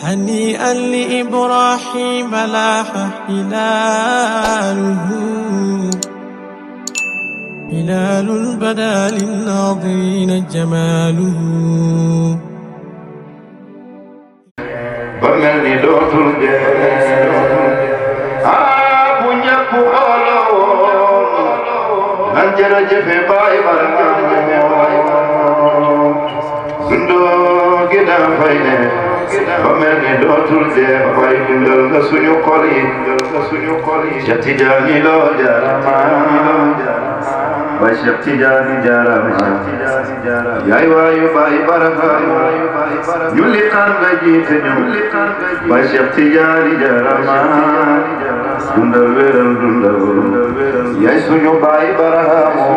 هنيئا لإبراهيم لاح هلاله، هلال بدا للناظرين جماله. بمن دوتو أبو نيكو أولو من جرجف باي سندو كده فاينة بمن دوتو باي بندل سنيو قولي جتي جاني لو جارما Bashab Tijani Jarama Yaiwayu Bai Baraka Yulikan Gajit Bashab Tijani Jarama Dundal Yasunyo Bai Barahamo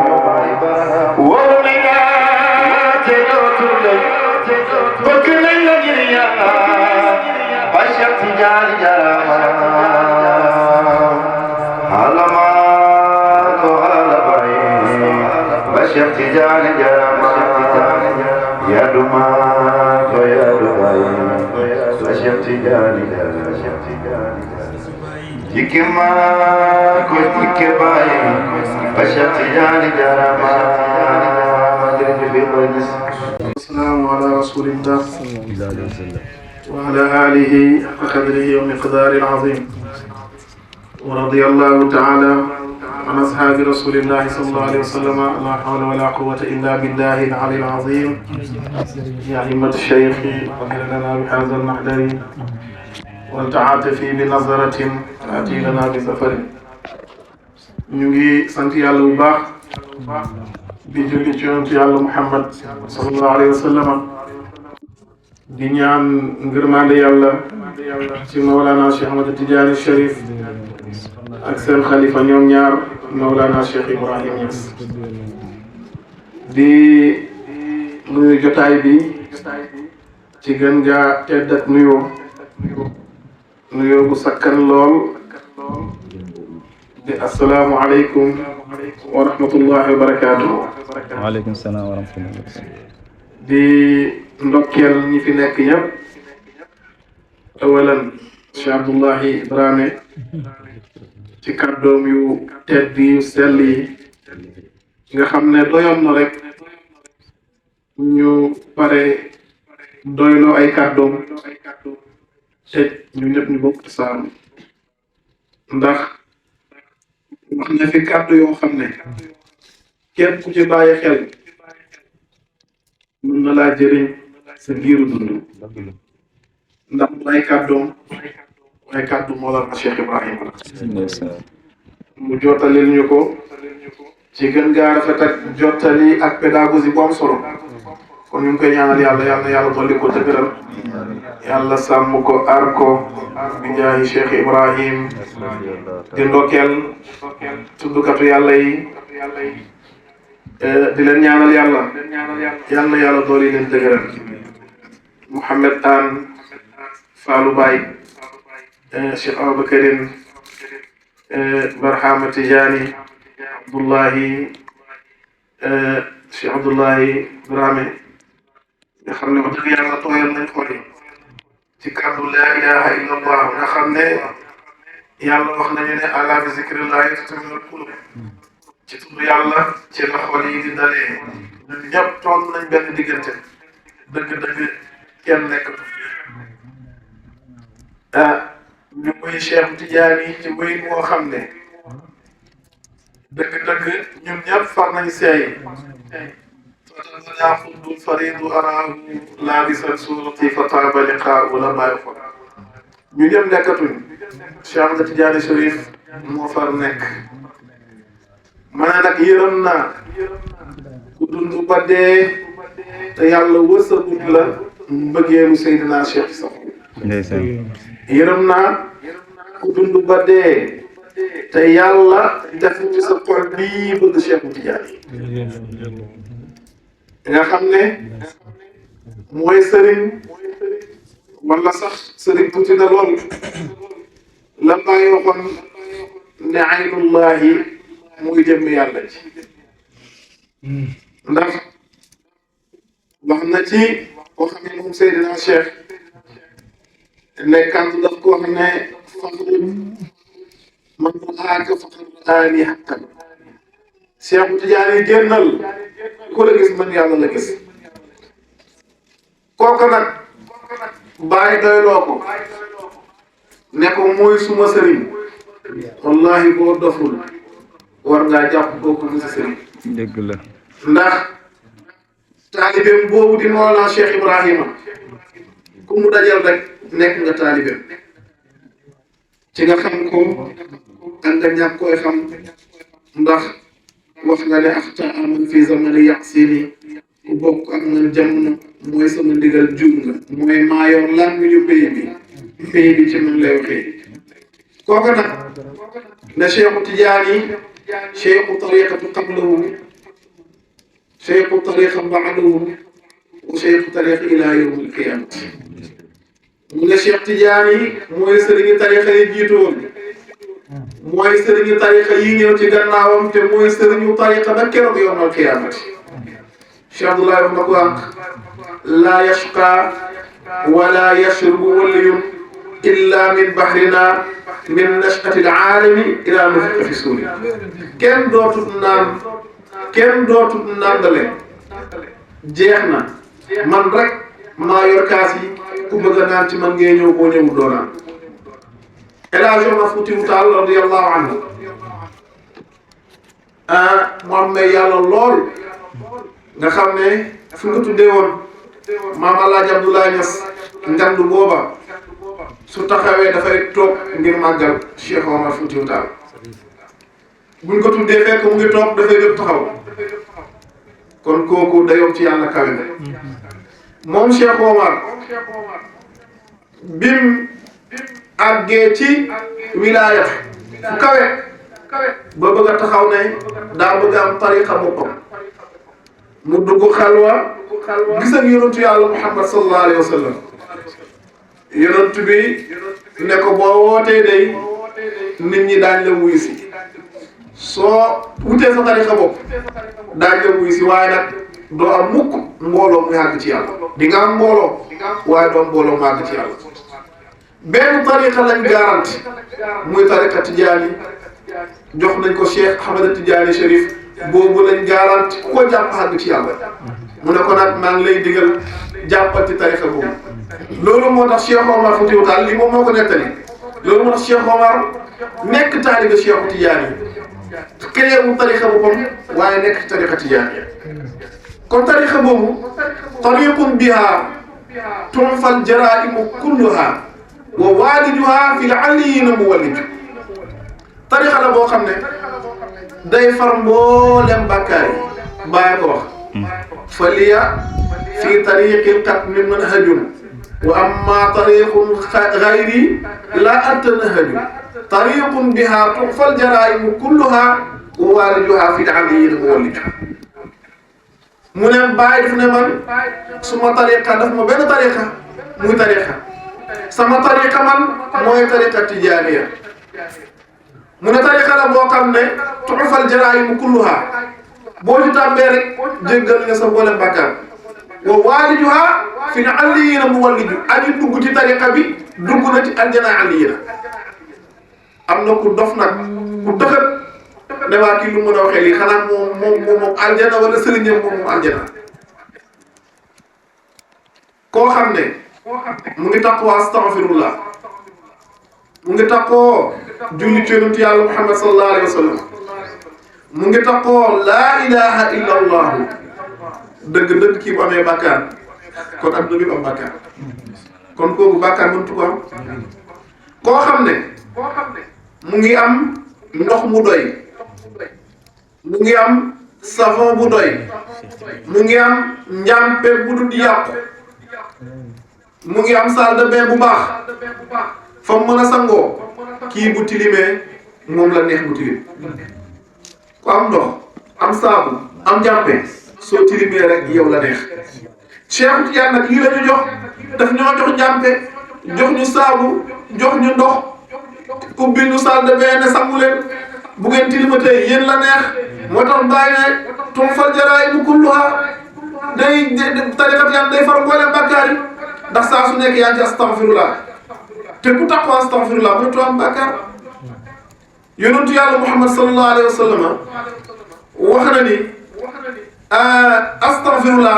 Womina Tedo Tulay Bukulay Lagiriya Bashab Tijani Jarama Halama Bashab Tijani Jarama Yaduma Koyadumai Bashab Tijani Jikema Koyikebai Bashab Tijani Jarama. السلام على رسول الله وعلى آله وقدره ومقدار العظيم. ورضي الله تعالى عن أصحاب رسول الله صلى الله عليه وسلم. لا حول ولا قوة إلا بالله العلي العظيم. يا أئمة الشيخ اغفر لنا بهذا المحضر والتعاطف بنظرة تأتي لنا بسفر. نجي سنتي على الباق بجل جونت يالله محمد صلى الله عليه وسلم. di ñaan ngërmande yàlla ci Mawlana Cheikh Ahmad Tidiane Cherif ak seen xalifa ñoom ñaar Mawlana Cheikh Ibrahim Niass. di nuyu jotaay bi ci gën gaa tedd ak nuyoo bu sakkan lool di assalaamu aleykum wa rahmatullahi wa barakaatuhu. waaleykum salaam wa rahmatullahi. di ndokkeel ñi fi nekk ñëpp awalan Cheikh Abdullahi Dramé ci kàddoom yu tedd yu sell yi nga xam ne doyoon na rek ñu pare doyloo ay kàddoom te ñu ñëpp ñu bokk tasaanu ndax wax na fi kàddu yoo xam ne képp ku ci bàyyi xel mën na laa jëriñ sa giiru dund ndax bu ay kàddoom ay kàddu Mawlana Cheikh Ibrahima la mu jottalil ñu ko ci gën gaa rafet ak jottali ak pédagogie bu am solo kon ñu ngi koy ñaanal yàlla dolli ko dëgëral yàlla sàmm ko aar ko bi jaahi Cheikh Ibrahim di ndokkeel tuddukatu yàlla yi di leen ñaanal yàlla dooli leen dëgëral. Mouhamed Anne Fallou Baye Cheikh Aboubacarin Barhama Tijani Abdullahi Cheikh Abdullahi Dramé nga xam ne wax dëgg yàlla tooyal nañ ko ci kàddu laa ilaha illa allah nga xam ne yàlla wax nañu ne ala bi zikrillahi tatma'innul qulub ci tudd yàlla ci la xol yi di dalee ñun ñëpp toog nañ benn diggante dëgg-dëgg kenn nekk ñu muy Cheikh Tidiane ci muy moo xam ne dëgg-dëgg ñun ñëpp far nañ seey yaqudu faridu araahu laabisan suurati fataaba liqaahu la bàyyi ko ñun ñëpp nekkatuñ Cheikh Ahmad Tidiane Cherif moo far nekk. ma ne nag yërëm naa ku dund ba dee te yàlla wërsëgut la mbëggeelu Seydina Cheikh sax yërëm naa ku dund ba dee te yàlla def ci sa xol bii bëgg Cheikh Tidiane nga xam ne mooy sëriñ wala sax sëriñ tuuti na lool la bàyyi waxoon ne aynullahi muy jëm yàlla ci ndax wax na ci koo xam ne moom Seydina Cheikh nekkant daf ko wax ne faxrun man aaka faqad raani haqqan Cheikh Tidiane génnal ku la gis man yàlla la gis kooku nag bàyyi doyloo ko ne ko mooy suma sëriñ wallahi boo doful war ngaa jàpp kooku mu sa sëriñ dëgg la ndax taalibeem boobu di Mawlana Cheikh Ibrahima ku mu dajal rek nekk nga taalibeem ci nga xam ko ak nga ñàkk koy xam ndax wax nga ne axta aman fi zamani yaqsini ku bokk ak man jamono mooy sama ndigal jur nga mooy maa yor lan mi ñu pays bi ci man lay waxee kooku nag ne Cheikhu Tidiane cheikhu tariqatu qablahu cheikhu tariqa ba'dahu wa cheikhu tariqa ila yawm al-qiyamah mu ne Cheikh Tidiane mooy sëriñu tariqa yi jiitu woon mooy sëriñu tariqa yi ñëw ci gannaawam te mooy sëriñu tariqa ba keroog yawm al-qiyamah Cheikh Abdoulaye wax na ko ànq laa yashqa wala yashrubu waliyun illa min bahrina min nash'ati al-aalami ila nufiqa fi suuri kenn dootul nàndale jeex na man rek maa yor kaas yi ku bëgg a naan ci man ngay ñëw boo ñëwul doo naan El Hadj Omar Foutiyou Tall radiyallahu anhu mu am may yàlla lool nga xam ne fi nga tuddee woon maam El Hadj Abdoulaye Niass ngandu booba su taxawee dafay toog ngir màggal Cheikh Omar Foutiyou Tall buñ ko tuddee fekk mu ngi toog dafay jóg taxaw kon kooku dayoom ci yàlla kawe na moom Cheikh Omar bim àggee ci wilaaya fu kawe ba bëgg a taxaw ne daa bëgg am tariqa boppam mu dugg xalwa gis ak yonentu yàlla Muhammad sallallahu alayhi wa sallam yonent bi ne ko boo wootee day nit ñi daañ la wuy si soo wutee sa tariqa bopp daañ la wuy si waaye nag doo am mukk mbooloo muy àgg ci yàlla di nga am mbooloo waaye doo am mbooloo mu àgg ci yàlla benn tariqa lañ garanti muy tariqa Tijaani jox nañ ko Cheikh Ahmad Tidiane Chérif boobu lañ garanti ku ko jàpp àgg ci yàlla mu ne ko nag maa ngi lay digal jàppal ci tariqa boobu loolu moo tax Cheikh Omar Foutiyou Tall lii moom moo ko nettali loolu moo tax Cheikh Omar nekk taalibe Cheikh Tidiane créé wu tariqa boppam waaye nekk ci tariqa Tidiane kon tariqa boobu tariqun biha tunfal jaraimu kulluha wa waliduha fi l-aliyina muwallid tariqa la boo xam ne day far mboolem bàkkaar yi bàyyi ko wax fa liya fi tariqil qatmi manhajun wa amma tariqun ghayri la atanahaju tariqun biha tunfal jaraimu kulluha wa waliduha fi l-aliyina muwallid mu ne bàyyi daf ne man suma tariqa daf ma benn tariqa muy tariqa sama tariqa man mooy tariqa tijaaniya mu ne tariqa la boo xam ne tuxufal jaraayimu kulluha boo ci tàmbee rek jéggal nga sa mboolem bàkkaar wa waalijuha fi na alliyina mu walliju aji dugg ci tariqa bi dugg na ci aljana alliyina am na ku dof nag ku dëxët ne waa kii lu mën a waxee lii xanaa moom aljana wala sëriñam moom aljana koo xam ne mu ngi taqoo astaghfirullah mu ngi taqoo julli ci yonent yàlla Muhammad sallallahu alayhi wa sallam mu ngi taqoo laa ilaha illa allah dëgg kii bu amee bàkkaar kon am na bi am bàkkaar kon kooku bàkkaar mëntu ko am koo xam ne mu ngi am ndox mu doy mu ngi am savon bu doy mu ngi am njàmpe bu dul yàqu mu ngi am salle de bain bu baax fa mu mën a sangoo kii bu tilimee moom la neex mu tilim ku am ndox am saabu am njàmpe soo tilimee rek yow la neex Cheikh Tidiane nag lii la ñu jox daf ñoo jox njàmpe jox ñu saabu jox ñu ndox ubbil ñu salle de bain ne sangu leen bu ngeen tilimatee yéen la neex moo tax bàyyi ne tunfal jaraa'imu kulluha day tariqa Tijaan day far mboolem bàkkaar yi ndax saa su nekk yaa ngi ci astaghfirullah te ku taxaw astaghfirullah mënatoo am bàkkaar yonentu yàlla Muhammad sallallahu alayhi wa sallam wax na ni astaghfirullah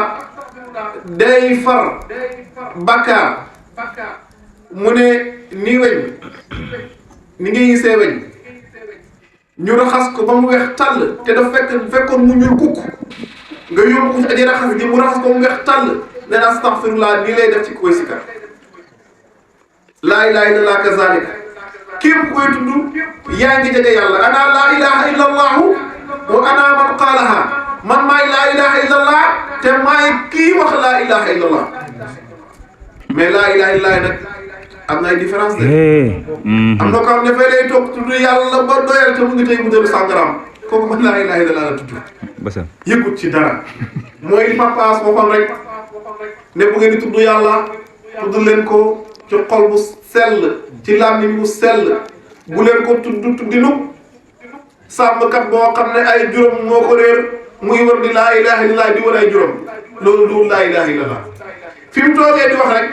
day far bàkkaar mu ne ni weñ ni ngay gisee weñ ñu raxas ko ba mu weex tàll te dafa fekkoon mu ñuul kukk nga yóbbu ko ci aji raxas ji mu raxas ko mu weex tàll nee na astaghfirullah nii lay def ci koy sikar laa ilaha illallah kazalika képp koy tudd yaa ngi jege yàlla ana laa ilaha illa allahu wa ana man qaalaha man maay laa ilaha illa allah te maay kii wax laa ilaha illa allah mais laa ilaha illa allah nag am na ay différence de am na ko xam ne fay lay toog tudd yàlla ba doyal te mu ngi tey mu dëru sàngaraam kooku man laa ilaha illa allah la tudd yëgut ci dara mooy li papaas waxoon rek ne bu ngeen di tudd yàlla tudd leen ko ci xol bu sell ci làmmiñ bu sell bu leen ko tuddinu sàmmkat boo xam ne ay juróom moo ko réer muy war di laa ilaha illallah di war ay juróom loolu du laa ilaha illallah fi mu toogee di wax rek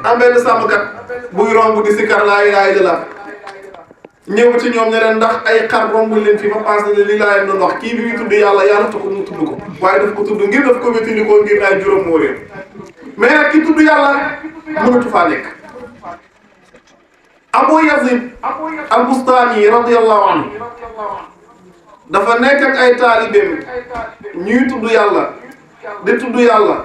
am benn sàmmkat buy romb di sikkar laa ilaha illallah ñëw ci ñoom ne leen ndax ay xar romb leen fi ma paas ne li laa leen doon wax kii bi muy tudd yàlla tax ko mu tudd ko waaye daf ko tudd ngir daf ko wétali ko ngir ay juróom moo réer mais nag ki tudd yàlla mënatu faa nekk Abu Yazid al-Bustami radiyallahu anhu dafa nekk ak ay taalibeem ñuy tudd yàlla di tudd yàlla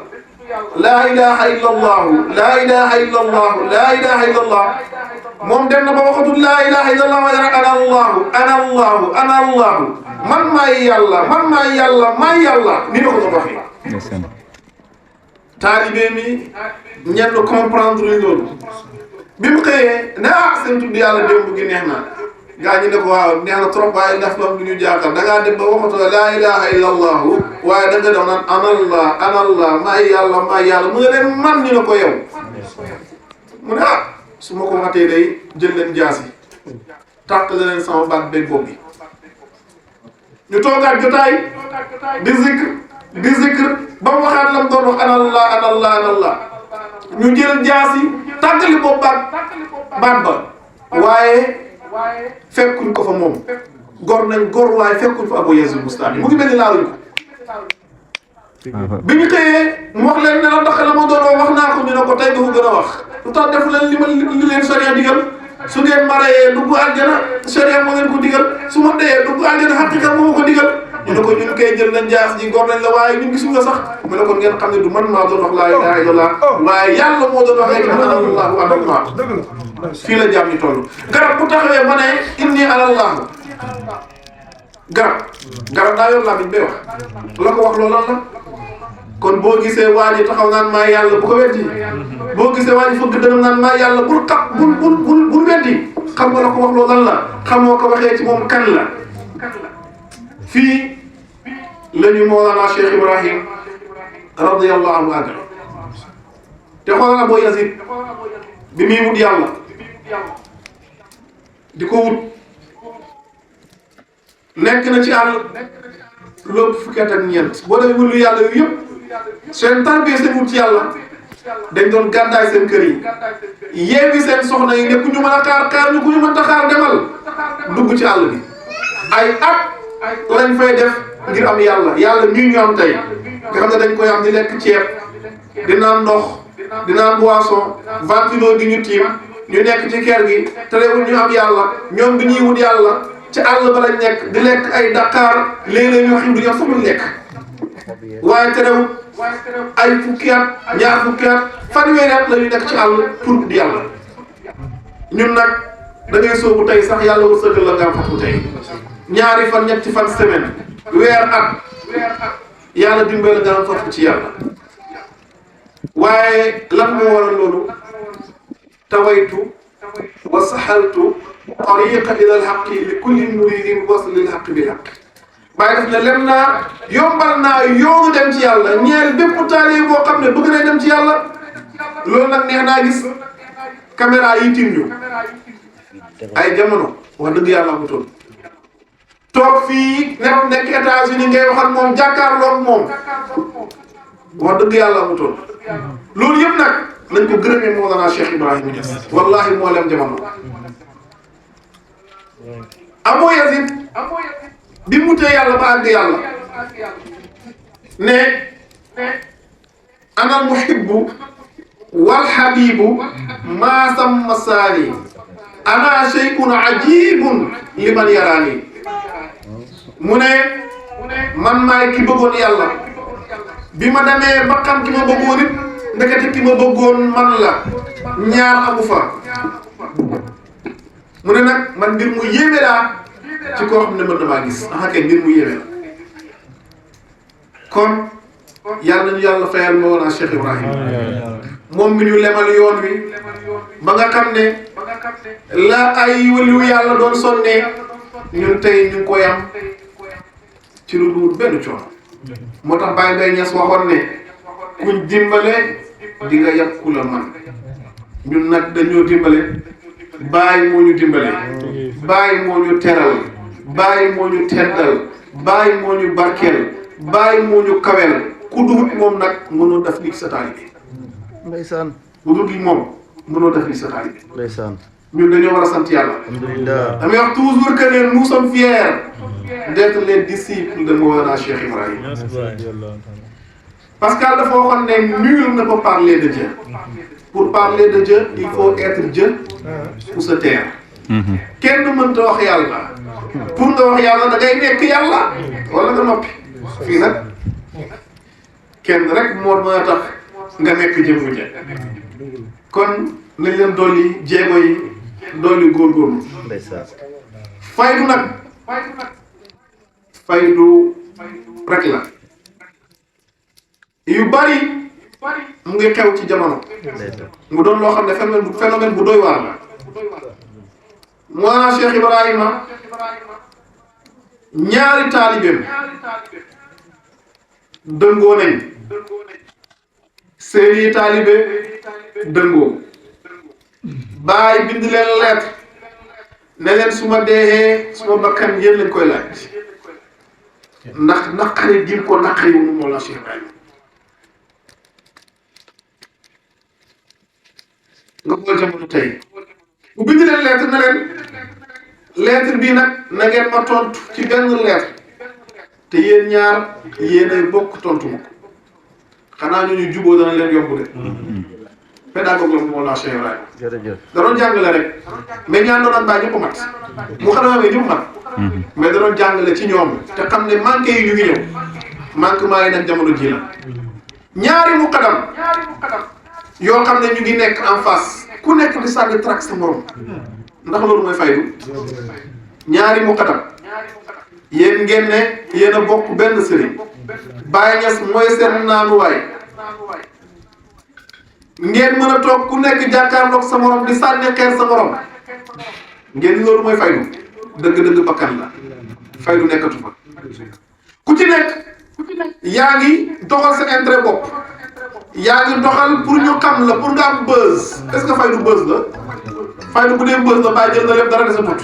laa ilaha illa allahu laa ilaha illa allahu laa ilaha illa allah moom dem na ba waxatul laa ilaha illa allah waaye ana allahu ana allahu ana allahu man maay yàlla man maay yàlla maay yàlla ni na ko doon waxee taalibeem yi ñenn comprendre luñ loolu bi mu xëyee ne seen tudd yàlla démb gi neex na gaa ñi ne ko waaw neex na trop waaye ndax loolu du ñu jaaxal da ngaa dem ba waxatoo laa ilaha illa allahu waaye da nga doon naan anallah maay yàlla mu ne leen man ñu ne ko yow mu ne su ma ko matee day jël leen jaasi tàq leen sama baat beeg bopp bi ñu toogaat jotaay di zikr ba mu waxaat lam doon wax anallah ñu jël jaasi tàggali bopp baat ba waaye fekkuñ ko fa moom gor nañ gor waaye fekkuñ fa Abu Yazid Bustami mu ngi mel ni laaluñ ko bi ñu xëyee mu wax leen ne la ndax la ma doon wax naa ko ñu ne ko tey nga ko gën a wax lu tax def leen li leen sharia digal su ngeen maree dugg aljana sharia moo ngeen ko digal su ma dee dugg aljana xaqiqa moo ko digal ñu ne ko ñun koy jël nañ jaas ji gor nañ la waaye ñun gisuñ nga sax mu ne kon ngeen xam ne du man maa doon wax laa ilaha illallah waaye yàlla moo doon wax rek anallahu anallah fii la jaam ñu toll garab bu taxawee ma ne inni anallahu garab daa yor làmmiñ bay wax la ko wax loolu lan la kon boo gisee waa ji taxaw naan maa yàlla bu ko weddi boo gisee waa ji fëgg dënam naan maa yàlla bul weddi xam nga la ko wax loolu lan la xamoo ko waxee ci moom kan la fii la ñu Mawlana Cheikh Ibrahim radiyallahu anhu àggal te xoolal Abu Yazid bi muy wut yàlla di ko wut nekk na ci àll loolu fukki at ak ñeent boo demee wulu yàlla yu yëpp seen tarbiya seen wut ci yàlla dañ doon gàddaay seen kër yi yeewi seen soxna yi ne ku ñu mën a xaar ñu ku ñu mën ta xaar demal dugg ci àll bi ay at lañ fay def ngir am yàlla mii ñu am tey nga xam ne dañ koy am di lekk ceeb di naan ndox di naan boisson ventilo di ñu tiim ñu nekk ci kër gi terewul ñu am yàlla ñoom bi ñuy wut yàlla ci àll ba lañ nekk di lekk ay Dakar léeg-léeg ñu xam du ñu sax lekk waaye terewul ay fukki at ñaar fukki at fanweeri at la ñu nekk ci àll pour wut yàlla ñun nag da ngay soobu tey sax yàlla wërsëgal la nga am fatu tey ñaari fan ñetti fan semaine weer at yàlla dimbali nga am fatu ci yàlla waaye lan moo waral loolu tawaytu wa sahaltu tariqa ila alhaqi li kulli muridin wasl lil haqq bil haqq bàyyi def ne lem naa yombal naa yoonu dem ci yàlla ñeel bépp taalibe boo xam ne bëgg nañ dem ci yàlla loolu nag neex naa gis caméra yi tiim ñu ay jamono wax dëgg yàlla amutoon toog fii nekk États-Unis ngay wax ak moom jàkkaarloog moom wax dëgg yàlla amutoon loolu yëpp nag nañ ko gërëmee Mawlana Cheikh Ibrahima Niass wallahi moo lem jamono Abu Yazid bi mu tee yàlla ba àgg yàlla ne ana al muhibbu wal habibu maa samma saani ana shay'un ajibun liman yaraani mu ne man maay ki bëggoon yàlla bi ma demee ba xam ki ma bëggoon it ndekete ki ma bëggoon man la ñaar amu fa mu ne nag man mbir mu yéeme laa ci koo xam ne mën na maa gis kay mbir mu yéeme la kon yàlla nañu yàlla fayal Mawlana Cheikh Ibrahima moom mi ñu lemal yoon wi ba nga xam ne la ay waliyu yàlla doon sonnee ñun tey ñu ngi koy am ci lu dul benn coono moo tax Baye Mbaye Niass waxoon ne kuñ dimbale di nga yàq ku la man ñun nag dañoo dimbale Baye moo ñu dimbale Baye moo ñu teral Baye moo ñu teddal Baye moo ñu barkeel Baye moo ñu kawel ku dugg moom nag mënoo def lii sa taalibe ndeysaan ku dugg moom mënoo def lii sa taalibe ndeysaan ñun dañoo war a sant yàlla. alhamdulillah damay wax toujours que ne nous sommes fiers d'être les disciples de Mawlana Cheikh Ibrahima. Parce que dafa waxoon ne nul ne peut parler de Dieu. Pour parler de Dieu il faut être Dieu pour se taire. kenn mënta wax yàlla. pour nga wax yàlla da ngay nekk yàlla wala nga noppi. fii nag kenn rek moo mën a tax nga nekk jëmmu ja kon nañ leen dolli jéego yi dolli góorgóorlu. ndeysaan faydu nag faydu rek la yu bari mu ngi xew ci jamono ndeysaan mu doon loo xam ne phénomène bu doy waar la. Mawlana Cheikh Ibrahima ñaari taalibeem dëngoo nañ seeni taalibe dëngoo Baay bind leen lettre ne leen su ma deexee su ma bakkan yéen lañ koy laaj ndax naqari gim ko naqari wu Mawlana Cheikh Ibrahima nga xool jamono tey bu bind leen lettre ne leen lettre bii nag na ngeen ma tontu ci benn lettre te yéen ñaar yéenay bokk tontu ma ko xanaa ñu juboo dana leen yomb de pédagogue la Mawlana Cheikh Ibrahima jërëjëf da doon jàngale rek mais ñaan doon bàyyi ñëpp mat mu xam ne ñëpp mat mais da doon jàngale ci ñoom te xam ne manqué yi ñu ngi ñëw manquement yi nag jamono ji la ñaari muqaddam yoo xam ne ñu ngi nekk en face ku nekk di sànni trac sa morom ndax loolu mooy faydu ñaari muqaddam yéen ngeen ne yéen a bokk benn sëriñ Baye Niass mooy seen naanuwaay ngeen mën a toog ku nekk jàkkaarloog sa morom di sànni xeer sa morom ngeen ni loolu mooy faydu dëgg-dëgg bakkan la faydu nekkatu fa ku ci nekk yaa ngi doxal sa intérêt bopp yaa ngi doxal pour ñu xam la pour nga am buzz est-ce que faydu buzz la faydu bu dee buzz la Baye jël na lépp dara desa tut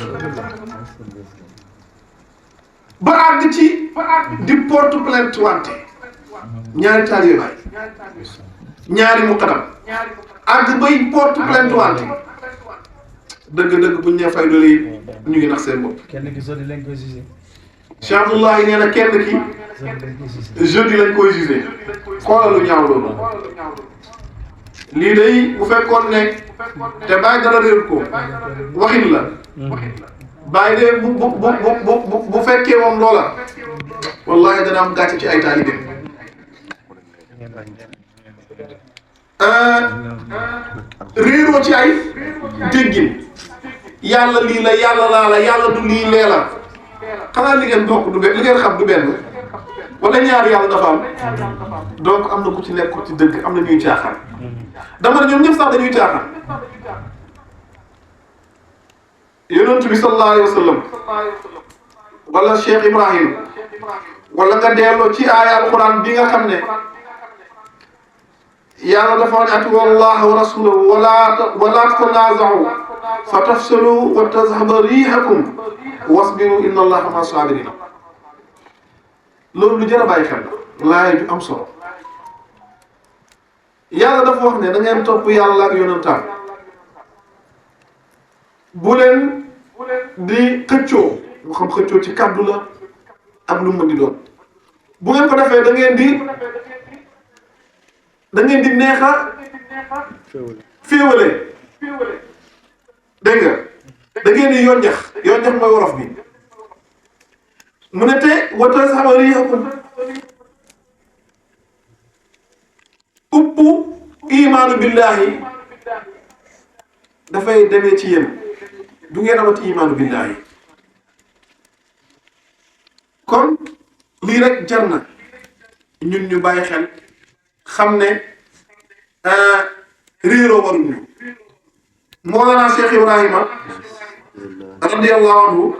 ba àgg ci di porte plainte wante ñaari taalibe Baay ñaari muqaddam àgg bay porte plainte wante dëgg-dëgg buñ nee faydu lii ñu ngi nax seen bopp. kenn ki jeudi lañ koy jugé. Cheikh Abdoulahi nee na kenn ki jeudi lañ koy jugé xoolal lu ñaaw loolu lii day bu fekkoon ne te Baye dara réer ko waxin la Baye de bu fekkee moom loola wallahi dana am gàcce ci ay taalibeem réeroo ci ay déggin yàlla lii la yàlla laa la yàlla du lii lee la xanaa li ngeen bokk du benn li ngeen xam du benn wala ñaar yàlla dafa am donc am na ku ci nekk ci dëgg am na ñuy caaxaan dama ne ñoom ñëpp sax dañuy caaxaan yonent bi sallallahu alayhi wa sallam wala Cheikh Ibrahim wala nga delloo ci aaya alquran bi nga xam ne yàlla dafa wax ne atii'u llaha wa rasulahu wala tanaaza'u fa tafshalu wa tadhhaba riihukum wasbiru inna allaha ma'a saabiriin loolu lu jar a bàyyi xel la laaya ju am solo yàlla dafa wax ne da ngeen topp yàlla ak yonentam bu leen di xëccoo mu xam xëccoo ci kàddu la ak lu mu di doon bu ngeen ko defee da ngeen di neexa féewale dégg nga da ngeen di yonjax mooy wolof bi mu ne te wata saxariyakum uppu imaanu billahi dafay demee ci yéen du ngeen amati imaanu billahi kon lii rek jar na ñun ñu bàyyi xel xam ne réeroo waruñu Mawlana Cheikh Ibrahima radiyallahu anhu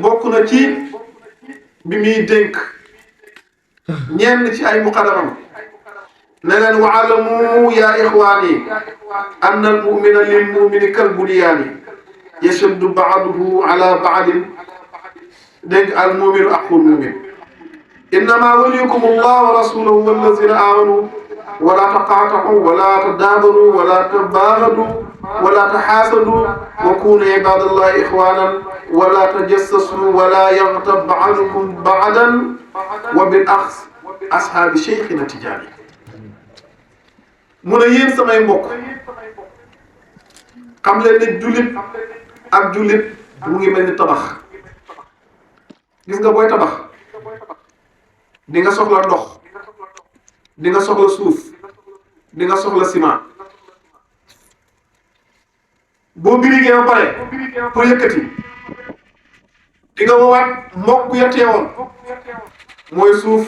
bokk na ci bi muy dénk ñenn ci ay muqaddamam ne leen wa'lamu ya ikhwani anna al-mu'mina lil-mu'mini kal-bunyaani yashuddu ba'duhu ala ba'din dégg al-mu'minu aqul mu'min innama waliyukum Allah wa rasuluhu wallazina amanu wala taqaata'u wala tadaabaru wala tabaagadu wala tahaasadu wa kunu ibadallahi ikhwanan wala tajassasu wala yaghtab ba'dukum ba'dan wa bil akhs ashaabi Cheikhina Tijaani mu ne yéen samay mbokk xam leen ne jullit ak jullit mu ngi mel ni tabax gis nga booy tabax di nga soxla ndox di nga soxla suuf di nga soxla ciment boo birigee ba pare pour yëkkati di nga woowaat mbokk ya teewoon mooy suuf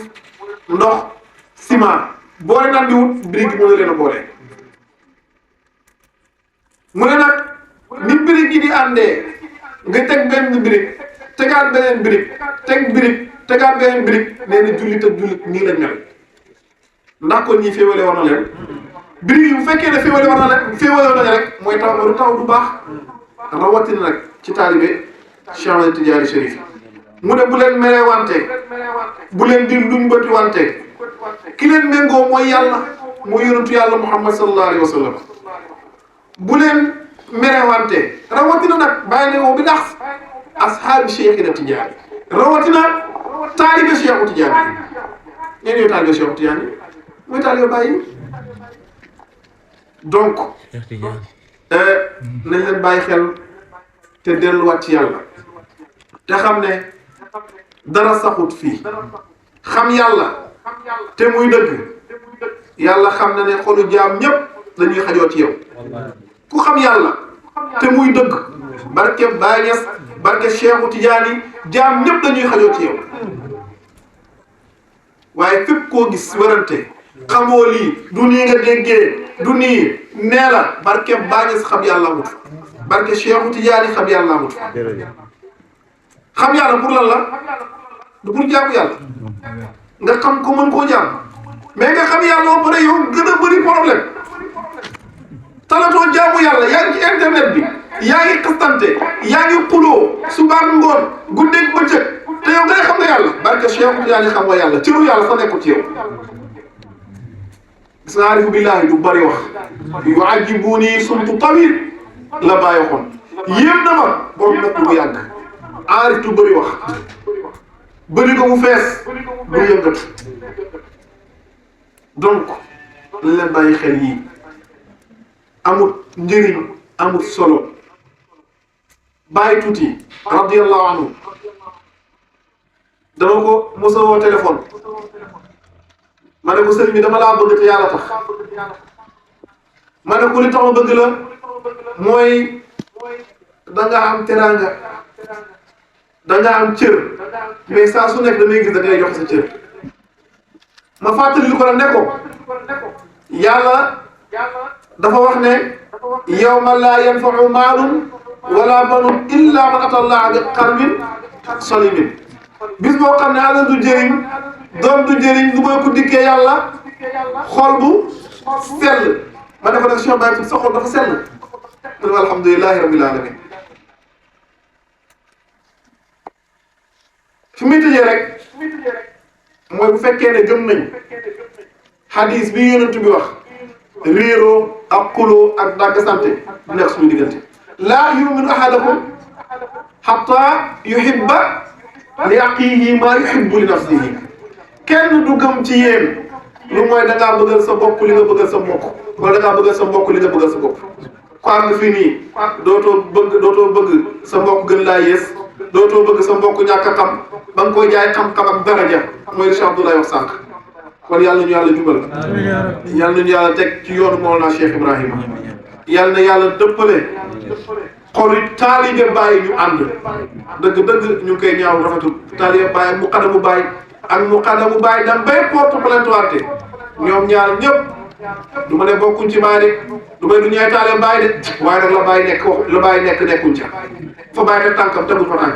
ndox ciment boole nag di wut birig mën na leen a boole mu ne nag ni birig yi di àndee nga teg benn birig tegaat beneen birig teg birig tegaat beneen birig nee na jullit ak jullit nii lañ mel ndax kon ñii féewale war na leen birig yi bu fekkee ne féewale war na leen féewale war na rek mooy taw du baax rawatina nag ci taalibe Cheikh Ahmed Tidiane Chérif mu ne bu leen meree wante bu leen di duñ bëti wante ki leen méngoo mooy yàlla mooy yonentu yàlla Muhammad sallallahu alayhi wa sallam bu leen meree wante rawatina nag bàyyi ne woo bi dax ashaabi Cheikhina Tidiane rawatina taalibe Cheikhu Tidiane ñeen ñooy taalibe Cheikhu Tidiane mooy taalibe bàyyi donc nañ leen bàyyi xel te delluwaat ci yàlla te xam ne dara saxut fii xam yàlla te muy dëgg yàlla xam na ne xolu jaam ñépp dañuy xajoo ci yow ku xam yàlla te muy dëgg barke Baay Ñas barke Cheikhu Tidiane jaam ñépp dañuy xajoo ci yow waaye fépp koo gis werante xamoo lii du nii nga déggee du nii nee la barke Baay Ñas xam yàlla amut barke Cheikhu Tidiane xam yàlla amut xam yàlla pour lan la du pour jaamu yàlla nga xam ko mën koo jaam mais nga xam yàlla ba pare yow gën a bëri problème talatoo jaamu yàlla yaa ngi ci internet bi yaa ngi xastante yaa ngi xuloo suba ngoon guddeeg bëccëg te yow ngay xam nga yàlla barke Cheikh Tidiane xam nga yàlla cëru yàlla sa nekkul ci yow gis nga aarifu billaahi du bëri wax yu'ajjibuni sumtu tawil la bàyyi xoon yéem na ma borom nag bu yàgg aarif du bëri wax bëri ko mu fees du yëngatu donc lañ leen bàyyi xel yii amut njëriñ amut solo bàyyi tuuti radiyallahu anhu dama ko mos a woo téléphone ma ne ko sëriñ bi dama laa bëgg te yàlla tax ma ne ko li tax ma bëgg la mooy da nga am teraanga da nga am cër mais saa su nekk damay gis da ngay joxe sa cër ma fàttali li ko la ne ko yàlla dafa wax ne yawma laa yanfa'u maalun wala banun illa man ata Allah bi qalbin salimin bis boo xam ne alal du jëriñ doom du jëriñ lu mooy ko dikkee yàlla xol bu sell ma ne ko nag Cheikh Baye sa xol dafa sell mu ne alhamdulillahi rabbil alamin fi muy tëjee rek mooy bu fekkee ne gëm nañ xadis bi yonent bi wax réeroo ak xuloo ak dàgg sante du nekk suñu diggante laa yuminu ahadakum hatta yuhibba li aqiihi maa yuhibbu li nafsihi kenn du gëm ci yéen lu mooy da ngaa bëggal sa bopp li nga bëggal sa mbokk wala da ngaa bëggal sa mbokk li nga bëggal sa bopp ko am nga fii nii dootoo bëgg sa mbokk gën laa yées dootoo bëgg sa mbokk ñàkk a xam ba nga koy jaay xam-xam ak daraja mooy Cheikh Abdoulaye wax sànq kon yàlla nañu yàlla jubal yàlla nañu yàlla teg ci yoonu Mawlana Cheikh Ibrahima yàlla na yàlla dëppale xol yi taalibe Baay ñu ànd dëgg-dëgg ñu ngi koy ñaaw rafetul taalibe Baay mu xadamu Baay ak mu xadamu Baay dam bay porte plainte waate ñoom ñaar ñëpp du ma ne bokkuñ ci Baay de du may du ñaay taalibe Baay de waaye nag la Baay nekk wax la Baay nekk nekkuñ ca fa Baay teg tànkam teguñ fa tànk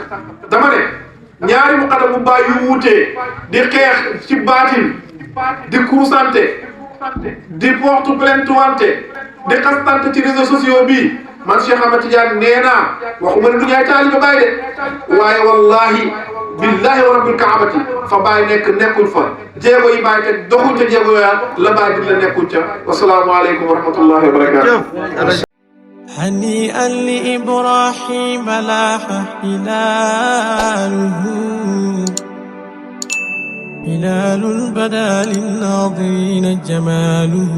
dama ne ñaari mu xadamu Baay yu wuutee di xeex ci baatin di kuusante di porte plainte wante di xastante ci réseaux sociaux bi man Cheikh Ahmed Tidiane nee naa waxuma ne du ñaay taalibe Baay de waaye wallahi billahi wa rabbil kaabati fa Baay nekkuñ fa jéego yi Baay teg doxuñ ca jéego yaa la Baay dig la nekkuñ ca wasalaamu aleykum wa rahmatullahi wa barakatuh هنيئا لإبراهيم لاح هلاله هلال بدا للناظرين جماله